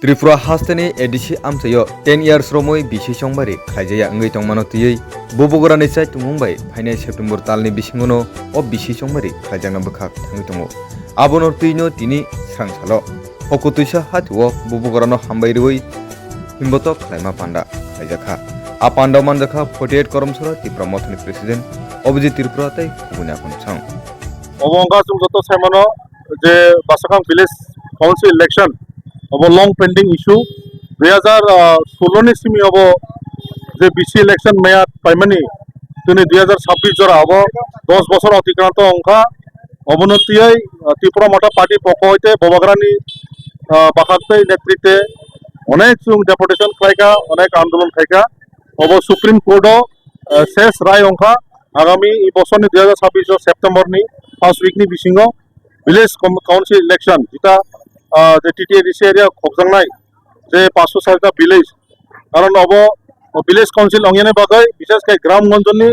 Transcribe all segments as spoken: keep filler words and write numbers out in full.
Tripura hasteni A D C amchaio ten years romwi bisi chongbari khlaijaya wngwi tongmano twiwi Bubagrani chaitumung bai phainai September talni bisingono o bisi chongbari khlaijakna bwkhak thangwi tongo. Abono twino tini srangsalo hoko twisa hati o Bubagrano hambai rwui himbotok khlaima panda khlaijakha. A panda manjakha forty eight Koromsora Tipra Mothani President Abhijit Tripura tei kubuni akhonsong. Obo wngkha chwng joto saimano je Basakang Village Council election, obo long pending issue. Dui hazar solo ni simi obo je B C election meyad paimani, tini dui hazar sabbish jora obo dos bosor otikranto wngkha. Obono tiyai, ah, Tipra Motha Party pokho hoite Bubagrani, ah, bakhak tei netritwe onek chwng deputation khlaikha, onek andolon khaikha. Obo Supreme Court o, ah, ses rai wngkha. Agami i bosorni dui hazar sabbish o September ni first week ni bisingo village com-, council election jeta, ah, je T T A D C area khobjaknai je paanch sho sat ta village, karon obo village council ongya ni bagwi bishesh khe Gramganj ni,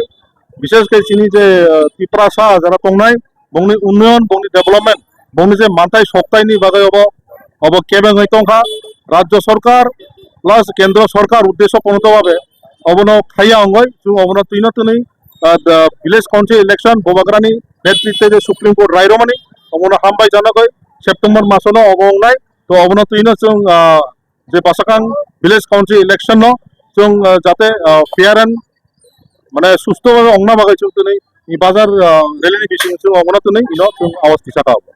bishesh khe chini je, ah, Tiprasa jara tongnai, bongni unnoyon, bongni development, bongni je mantai soktaini bagwi obo, obo kebengwi tongkha. Rajya Sarkar plus Kendra Sarkar uddesho pronoto bhabe obono khaiya wngwi chwng obono twino twnwi, ah, the village council election Bubagrani netritwe je Supreme Court rai romani obono hambai janagwi September masono obo wngnai. To obono twino chwng, ah, je Basakang village council election no chwng, ah, jate, ah, fair and mane susto bhabe ongna bagwi chwng twnwi i bazar, ah, rally ni bising chwng ongna twnwi ino chwng awas tisaka obo.